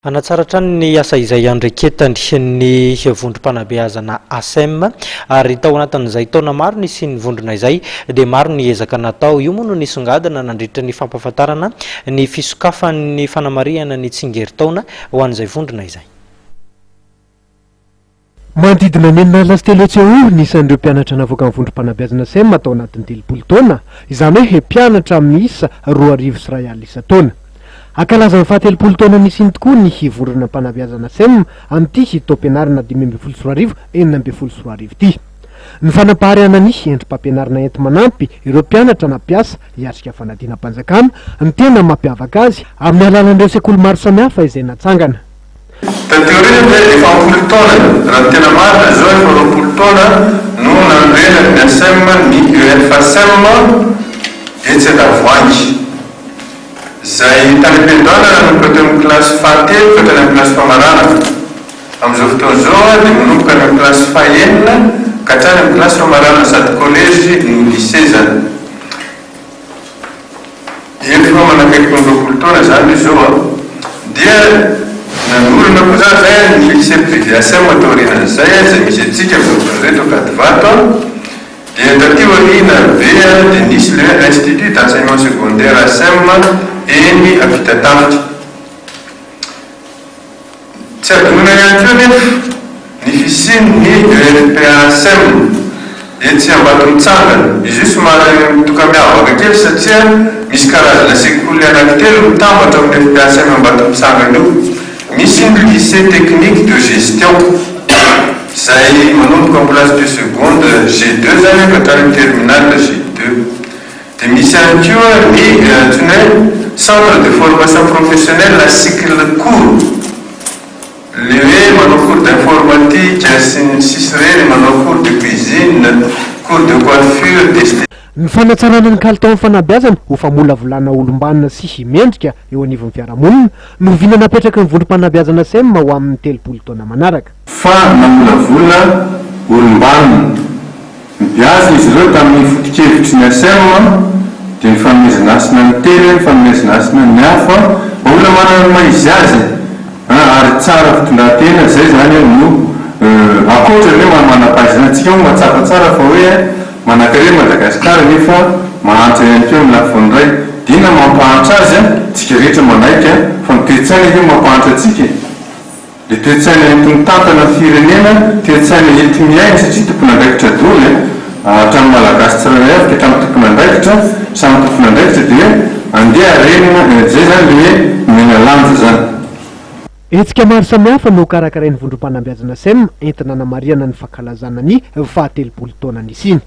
Hanatsara hatrany ny asa izay iandraiketany ny vondrom-panabeazana ACEM ary tao anatin'izay taona maro nisian'ny vondrona izay dia maro ny ezaka natao. Io moa no nisongadina nandritra ny fampahafantarana ny fisokafan'ny fanamarihana ny tsingerin-taona ho an'izay vondrona izay. Manodidina ny 360 eo ny isan'ireo mpianatra navoakan'ny vondrom-panabeazana SEM tao anatin'ny 30 taona, izany hoe mpianatra miisa 2100 isan-taona. Hankalaza ny fahatelopolo taona nisiany tokoa ny vondrona mpanabeazana SEM amin'ity taom-pianarana 2015 2016 ity. Ny fanaparitahana ny endri-pampianarana enti-manampy ireo mpianatra nampiasa hiatrika fanadinam-panjakana no tena mampiavaka azy amin'ny alalan'ireo sekoly maro samihafa izay natsangana. Taty aoriana dia efa am-polo taonany, raha ny tena marina izao efa 20 taona no nanorenan'ny ACEM ny EFACEM etsy Andravoahangy. Izay tany am-piandohana nanomboka teo amin'ny kilasy fahatelo ka hatrany amin'ny kilasy famaranana. Amin'izao fotoana izao dia manomboka any amin'ny kilasy fahenina ka hatrany amin'ny kilasy famaranana sady collège no lycée izany. Efa manakaiky ny 20 taona izany izy izao an! Dia nanorina koa izany izay an ny lycée privé ACEM taorianan'izay an, izay misy antsika amin'izao fotoana izao eto Ankadivato an! Dia taty aoriana be an dia nisy ilay hoe Institut d'enseignement secondaire ACEM eny Ampitatafika. Tsy adinoina ihany koa anefa ny fisian'ny EFPASM etsy Ambatomitsangana. Izy io somary mitoka-miavaka kely satria misy karazana sekoly anankitelo mitambatra ao amin'ny FPASM Ambatomitsangana io. Misy ny Lycée Technique de Gestion izay manomboka amin'ny classe de seconde G deux izany ka hatrany amin'ny terminale G deux. Dia misy ihany koa ny antsoina hoe centre de formation professionnelle à cycle court, le hoe manao cours d'informatique sy ny sisa ireny, manao cours de cuisine, cours de coiffure, d'esthétique. Ny fanatsarana ny kalitaon'ny fanabeazana ho famolavolana olom-banona sy mendrika eo anivon'ny fiarahamonina no vina napetraky ny vondrom-panabeazana SEM ho amin'ny 30 taona manaraka. Fa namolavola olom-banona. Nobeazina izy ireo tamin'ny foto-kevitry ny ACEM, dia ny fanomezana hasina ny tena, ny fanomezana hasina ny hafa, mba olona manana ny maha izy azy ary tsara fitondran-tena, izay izany no ankoatra ny hoe maha manam-pahaizana antsika moa mahatsapa tsara fa hoe manankarena i Madagasikara nefa mahantra ihany koa amin'ny lafiny iray, dia inona no mampahantra azy? Tsika rehetra manaiky fa ny toe-tsaina ange no mampahantra antsika e! Le toe-tsaina enti-mitantana ny firenena, toe-tsaina enti-miaina satria tompon'andraikitra daholo e, hatramin'ny Malagasy tsirairay avy ka hatramin'ny tompon'andraikitra, samy tompon'andraikitra dia hoe andeha harenina, zay zany le hoe omena lanja zany. Hetsika maro samihafa no karakarain'ny vondrom-panabeazana SEM entina hanamarihana ny fankalazana ny fahatelopolo taona nisiany.